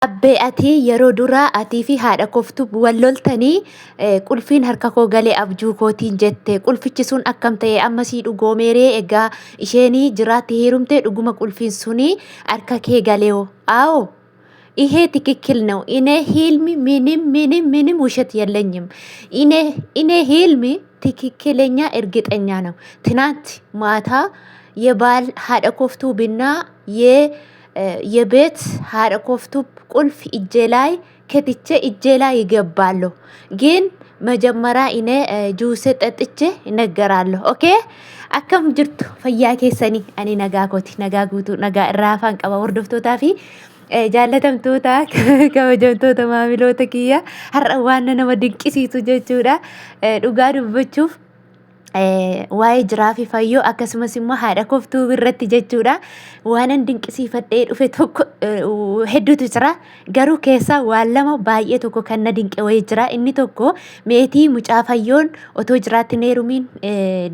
Abbee atii yeroo duraa atii fi haadha koftu wal loltanii qulfiin harka koo galee abjuu kootiin jette qulfichi sun akkam ta'e amma sii dhugoomeeree egaa isheenii jiraatti heerumte dhuguma qulfiin suni harka kee galeewo aawo ይሄ ትክክል ነው። እኔ ህልም ምንም ምንም ምንም ውሸት የለኝም። እኔ ህልም ትክክለኛ እርግጠኛ ነው። ትናንት ማታ የባል ሀደ ኮፍቱ ብና የቤት ሀደ ኮፍቱ ቁልፍ እጄ ላይ ከትቼ እጄ ላይ ይገባለሁ። ግን መጀመሪያ እኔ ጁሴ ጠጥቼ እነገራለሁ። ኦኬ akkam jirtu fayyaa keessanii ani nagaa kooti nagaa guutuu nagaa irraa afaan qaba hordoftootaa fi jaallatamtoota kabajamtoota maamiloota kiyya har'a waan nama dinqisiisu jechuudha dhugaa dubbachuuf waa'ee jiraa fi fayyoo akkasumas immoo haadha koftuu irratti jechuudha. Waanan dinqisiifadhee dhufe tokko hedduutu jira. Garuu keessaa waan lama baay'ee tokko kan na dinqe wayii jira. Inni tokko meetii mucaa fayyoon otoo jiraatti hin heerumiin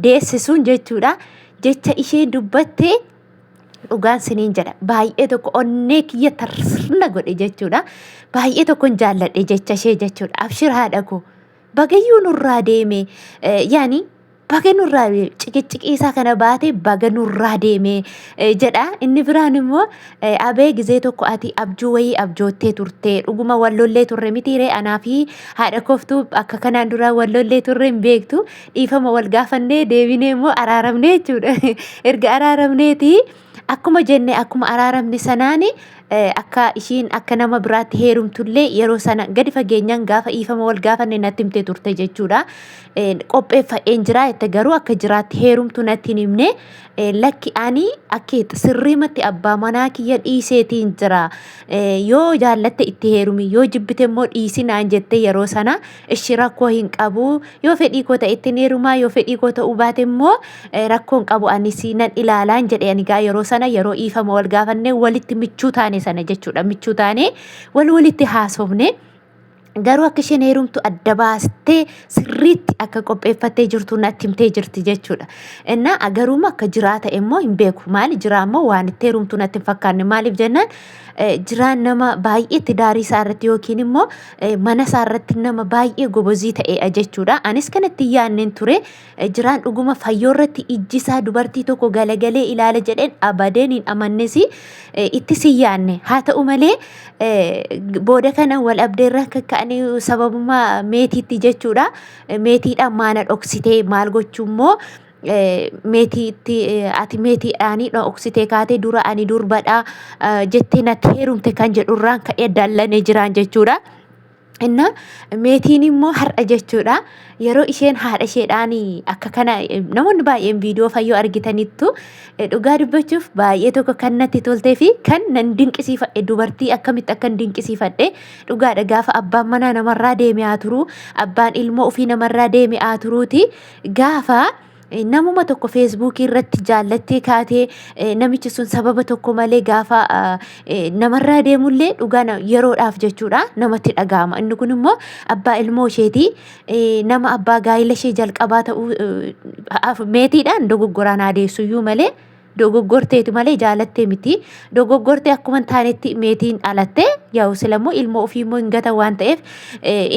deessisuun jechuudha. Jecha isheen dubbatte dhugaan siniin jedha. Baay'ee tokko onnee kiyya tarsirna godhe jechuudha. Baay'ee tokkon jaalladhe jecha ishee jechuudha. Abshir haadha koo. Bagayyuu nurraa deeme yaani baga nurraa ciqiciqii isaa kana baate baga nurraa deeme jedha. Inni biraan immoo abee gizee tokko ati abjuu wayii abjoottee turte dhuguma wallollee turre mitiiree anaa fi haadha koftuu akka kanaan duraa wallollee turre hin beektu dhiifama wal gaafannee deebinee immoo araaramne jechuudha. Erga araaramneeti akkuma jenne akkuma araaramne sanaani akka ishiin akka nama biraatti heerumtullee yeroo sana gadi fageenyaan gaafa dhiifama wal gaafanne natti himtee turte jechuudha. Qopheeffadheen jira jette garuu akka jiraatti heerumtu natti hin himne. Lakki ani akka sirriimatti abbaa manaa kiyya dhiiseetiin jira. Yoo jaallatte itti heerumi yoo jibbite immoo dhiisi naan jette yeroo sana ishi rakkoo hin qabu yoo fedhii koo ta'e ittiin heerumaa yoo fedhii koo ta'uu baate immoo rakkoo hin qabu anis nan ilaalaan jedhe ani gaa yeroo sana yeroo dhiifama wal gaafannee walitti michuu taane sana jechuudha michuu taane wal walitti haasofne garuu akka isheen heerumtu adda baastee sirriitti akka qopheeffattee jirtu natti himtee jirti jechuudha. Innaa garuuma akka jiraa ta'e immoo hin beeku. Maali jiraa immoo waan itti heerumtu natti hin fakkaanne. Maaliif jennaan jiraan nama baay'ee tidaarii isaa irratti yookiin immoo mana isaa irratti nama baay'ee gobozii ta'eedha jechuudha. Anis kanatti hin yaadneen ture. Jiraan dhuguma fayyoo irratti ijji isaa dubartii tokko galagalee ilaala jedheen abadeen hin amannes itti si yaanne. Haa ta'u malee booda kana wal abdeerra akka ka'anii sababuma meetiitti jechuudha. Meetiidhaan maana dhoksitee maal gochuu immoo meetiitti ati meetiidhaanii dhoksitee kaatee dura ani durbadha jettee natti heerumte kan jedhurraan ka'ee dallanee jiraan jechuudha. Inna meetiin immoo har'a jechuudha yeroo isheen haadha isheedhaan akka kana namoonni baay'een viidiyoo fayyoo argitanittu dhugaa dubbachuuf baay'ee tokko kan natti toltee fi kan nan dinqisiifadhe dubartii akkamitti akkan dinqisiifadhe dhugaadha gaafa abbaan manaa namarraa deeme haa turuu abbaan ilmoo ofii namarraa deeme haa turuuti gaafa namuma tokko feesbuukii irratti jaallattee kaatee namichi sun sababa tokko malee gaafa namarraa deemullee dhugaa yeroodhaaf jechuudha namatti dhaga'ama. Inni kun immoo abbaa ilmoo isheeti nama abbaa gaa'ila ishee jalqabaa ta'uu meetiidhaan dogoggoraan adeessuyyuu malee Dogoggorteeti malee jaalattee miti. Dogoggortee akkuma hin taanetti meetiin dhalatte yaa'u sila immoo ilmoo ofii immoo hin gatan waan ta'eef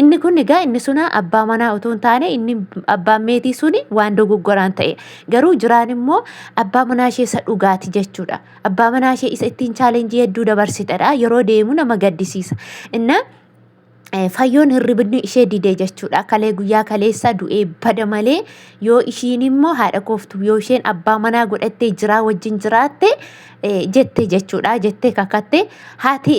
inni kun egaa inni suna abbaa manaa otoo hin taane inni abbaan meetii suni waan dogoggoraan ta'e. Garuu jiraan immoo abbaa manaa ishee isa dhugaati jechuudha. Abbaa manaa ishee isa ittiin chaalenjii hedduu dabarsitedha. Yeroo deemu nama gaddisiisa. Innaa Fayyoon hirribni ishee dide jechuudha. Kalee guyyaa kaleessaa du'ee bada malee yoo ishiin immoo haadha kooftu yoo isheen abbaa manaa godhattee jiraa wajjin jiraatte jette jechuudha. Jettee kakatte haati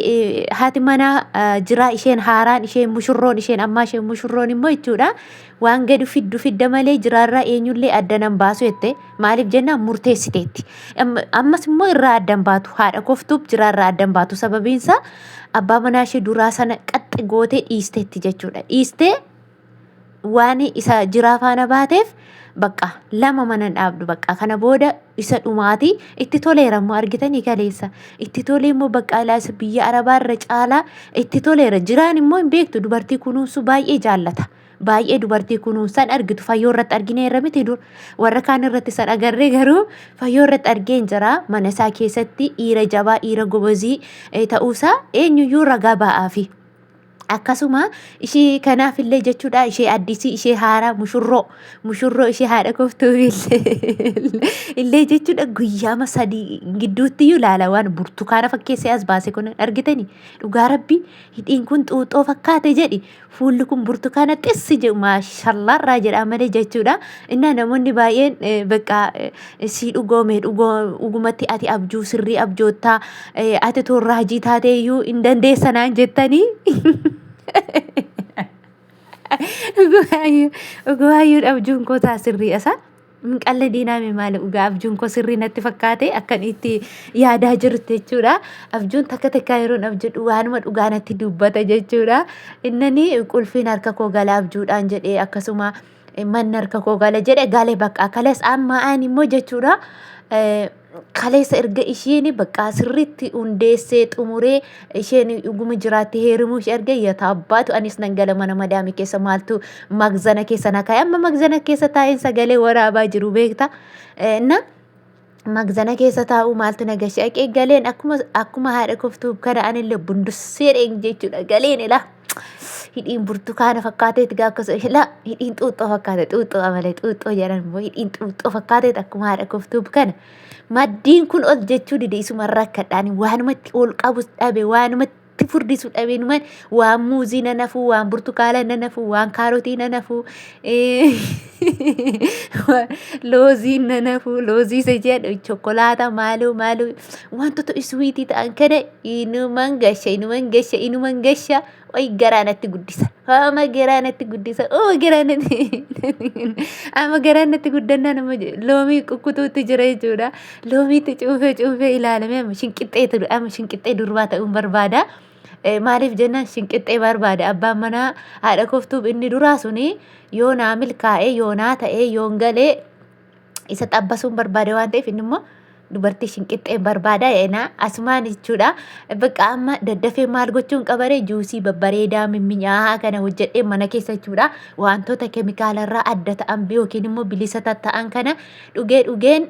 haati manaa jiraa isheen haaraan isheen mushurroon isheen ammaa isheen mushurroon immoo jechuudha. Waan gadi fiddu fidda malee jiraarraa eenyullee adda nan baasu jette. Maaliif jennaan murteessiteetti. Ammas immoo irraa addan baatu haadha koftuuf jiraarraa addan baatu sababiinsaa abbaa manaa ishee duraa sana qaxxi gootee dhiisteetti jechuudha. Dhiistee waan isa jiraa faana baateef bakka lama mana hin dhaabdu bakka kana booda isa dhumaati itti toleera immoo argitanii kaleessa itti tolee immoo bakka alaa isa biyya arabaa irra caalaa itti toleera jiraan immoo hin beektu dubartii kunuunsu baay'ee jaallata. Baay'ee dubartii kunuunsan argitu fayyoo irratti argineerra miti dur warra kaan irratti san agarree garuu fayyoo irratti argeen jira mana isaa keessatti dhiira jabaa dhiira gobozii ta'uusaa eenyuyyuu ragaa ba'aafi. Akkasuma ishii kanaaf illee jechuudha ishee addisii ishee haaraa mushurroo mushurroo ishee haadha koftuu illee illee jechuudha guyyaama sadii gidduutti iyyuu ilaala waan burtukaana fakkeessee as baase kun argitani dhugaa rabbi hidhiin kun xuuxoo fakkaate jedhi fuulli kun burtukaana xissi jedhu maashallaarraa jedha malee jechuudha innaa namoonni baay'een bakka sii dhugoome dhugoo dhugumatti ati abjuu sirrii abjoottaa ati tun raajii taatee iyyuu hin dandeessa naan jettanii. Dhugumaayyuu abjuun koo taa sirrii isa. Hin qalle diinaame maali dhugaa abjuun koo sirrii natti fakkaate akkan itti yaadaa jirtu jechuudha. Abjuun takka takkaa yeroon abjudhu waanuma dhugaa natti dubbata jechuudha. Innani qulfiin harka koo gala abjuudhaan jedhee akkasuma manni harka koo gala jedhe gale bakka kalees amma ani immoo jechuudha. Kaleessa erga isheen bakka sirriitti hundeessee xumuree isheen dhuguma jiraatti heerumuu ishee arge yataabbaatu anis nan gala mana madaamii keessa maaltu magzana keessa na kaa'e amma magzana keessa taa'een sagalee waraabaa jiru beekta. Na magzana keessa taa'uu maaltu na gashee dhaqee galeen akkuma akkuma haadha koftuu kana anillee bundussee dheen jechuudha galeen ilaa. Hidhiin burtukaana fakkaateet gaa akkasuma hidha hidhiin xuuxxoo fakkaate xuuxxoo amalee xuuxxoo jedhan immoo hidhiin xuuxxoo fakkaateet akkuma haadha koftuuf kana maddiin kun ol jechuu dide isuma rakkadhaan waanumatti ol qabus dhabe waanumatti furdisu dhabe numan waan muuzii na nafuu waan burtukaala na nafuu waan kaarotii na nafuu loozii na nafuu loozii isa jedhu chokolaata maaloo maaloo wantoota iswiitii ta'an kana inuman gasha inuman gasha inuman gasha Oy garaa natti guddisa. Ama garaa natti guddisa. Oo garaa natti ama garaa natti guddannaa nama loomii kukkutuutti jira jechuudha. Loomiitti cuunfee cuunfee ilaalame amma shinqixxee ture amma shinqixxee durbaa ta'uun barbaada. Maaliif jennaan shinqixxee barbaada. Abbaan manaa haadha koftuuf inni duraa suni yoo naa milkaa'ee yoo naa ta'ee yoon galee isa xabbasuun barbaade waan ta'eef inni immoo dubartii shinqixxeen barbaada jedhina asumaan jechuudha. Bakka amma daddafee maal gochuun qabaree juusii babbareedaa mimmi'aahaa kana hojjedhee mana keessa jechuudha. Wantoota keemikaalarraa adda ta'an yookiin immoo bilisa ta'an kana dhugee dhugeen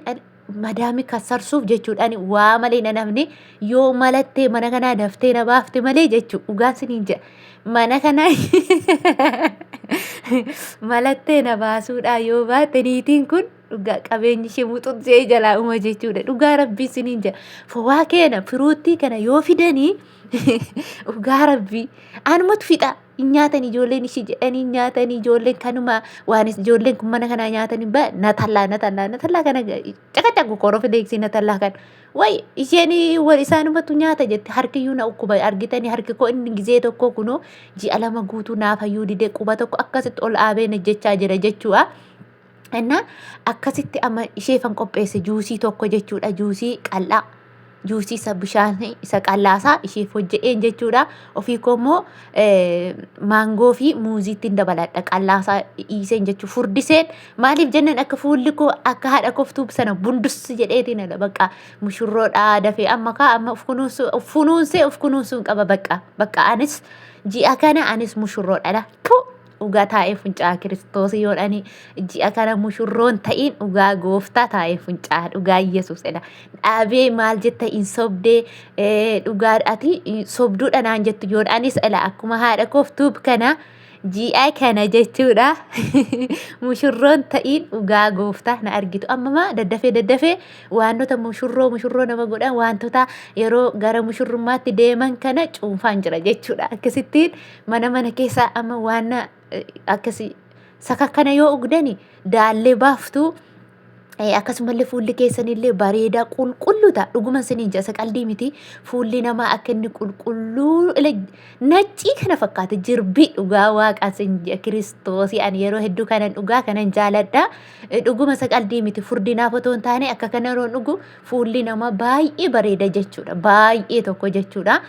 madaamii kassarsuuf jechuudhaan waa malee na namni yoo malattee mana kanaa daftee na baafte malee jechuu dhugaan siniin jedha. Mana kanaa malattee na baasuudhaa yoo baatte niitiin kun dhugaa qabeenyi ishee muxuxxee jalaa uma jechuudha. Dhugaa rabbii siniin jedha. Fowaa keena firuuttii kana yoo fidanii dhugaa rabbii anumatu fixa. Hin nyaatan ijoolleen ishii jedhanii hin nyaatan ijoolleen kanuma waan ijoolleen kun mana kanaa nyaatan hin ba natallaa natallaa natallaa kana caqacaqu korofa deeksii natallaa kana. Way isheen wal isaanumatu nyaata jette harkiyyuu na ukkuba argitanii harki koo inni gizee tokko kunoo ji'a lama guutuu naafayyuu dide quba tokko akkasitti ol aabee na jechaa jira jechuudha. Innaa akkasitti amma isheefan qopheesse juusii tokko jechuudha juusii qal'aa. Juusii isa bishaan isa qal'aasaa isheef hojjedheen jechuudha. Ofii koo immoo maangoo fi muuziitti dabaladha qal'aasaa dhiiseen jechuudha. Furdiseen maaliif jennaan akka fuulli koo akka haadha koftuu sana bundus jedheetiin ala bakka mushurroodhaa dafee amma kaa amma of kunuunsuu of kunuunsee of kunuunsuun qaba bakka bakka anis ji'a kana anis mushurroodha. Dhugaa taa'ee funcaa kiristoos yoon ani ji'a kana mushurroon ta'iin dhugaa gooftaa taa'ee funcaa dhugaa yesuus jedha. Dhaabee maal jetta hin sobdee dhugaa ati sobduudha naan jettu yoon anis ela akkuma haadha kooftuub kana ji'a kana jechuudha. Mushurroon ta'iin dhugaa gooftaa na argitu. Amma daddafee daddafee waantota mushurroo mushurroo nama godhan waantota yeroo gara mushurrummaatti deeman kana cuunfaan jira jechuudha. Akkasittiin mana mana keessaa amma waan akkasi sakakkana yoo ugdani daallee baaftu akkasumallee fuulli keessanillee bareedaa qulqulluu ta'a dhuguma isiniin jedha isa qaldii miti fuulli namaa akka inni qulqulluu naccii kana fakkaata jirbii dhugaa waaqaa isin jedha kiristoosii ani yeroo hedduu kanan dhugaa kanan jaaladha dhuguma isa qaldii miti furdinaaf otoo hin taane akka kana yeroo dhugu fuulli namaa baay'ee bareeda jechuudha baay'ee tokko jechuudha.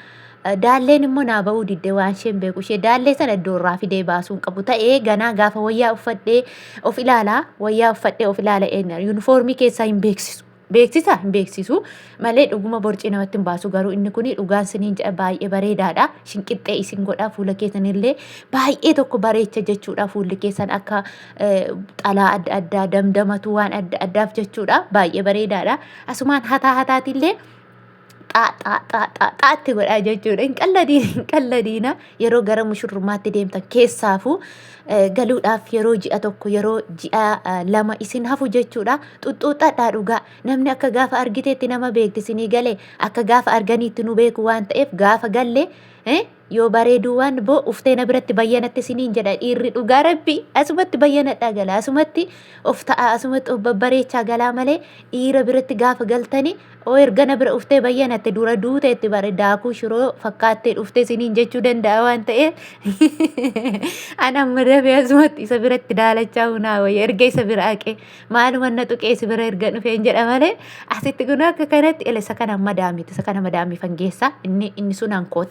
Daalleen immoo naa ba'uu didde waan isheen beeku ishee daallee sana iddoo irraa fidee baasuu hin qabu ta'ee ganaa gaafa wayyaa uffadhee of ilaala wayyaa uffadhee of ilaala eenyu yuunifoormii keessaa hin beeksisu. Beeksisa hin beeksisu malee dhuguma borcii namatti hin baasu, garuu inni kun dhugaan siniin jedha, baay'ee bareedaadha. Shinqixxee isin godha, fuula keessanillee baay'ee tokko bareecha jechuudha. Fuulli keessan akka xalaa adda addaa damdamatu waan adda addaaf jechuudha. Baay'ee bareedaadha. Asumaan hataa hataatillee xaa xaa xaa xaa xaatti godhaa jechuudha. Hin qalladiina, hin qalladiina. Yeroo gara mushurrummaatti deemtan keessaafuu galuudhaaf yeroo ji'a 1, yeroo ji'a 2 isin hafu jechuudha. Xuxxuuxxadhaa dhugaa. Namni akka gaafa argiteetti nama beekti, isinii galee, akka gaafa arganiitti nu beeku waan ta'eef, gaafa galle yoo bareeduu waan boo uftee na biratti bayyanatti isiniin jedha dhiirri. Dhugaa rabbi, asumatti bayyanadhaa gala, asumatti of ta'a, asumatti of babbareechaa galaa malee, dhiira biratti gaafa galtani oo erga na bira uftee bayyanatte dura duute itti bare daakuu shiroo fakkaattee dhuftee isiniin jechuu danda'a waan ta'eef, an amma dafee asumatti isa biratti daalachaa hunaa wayya. Erga isa bira haqee maaluma na tuqee isa bira erga dhufeen jedha malee, asitti kun akka kanatti ele isa kana madaamiti, isa kana madaamii fangeessa, inni sun hankooti.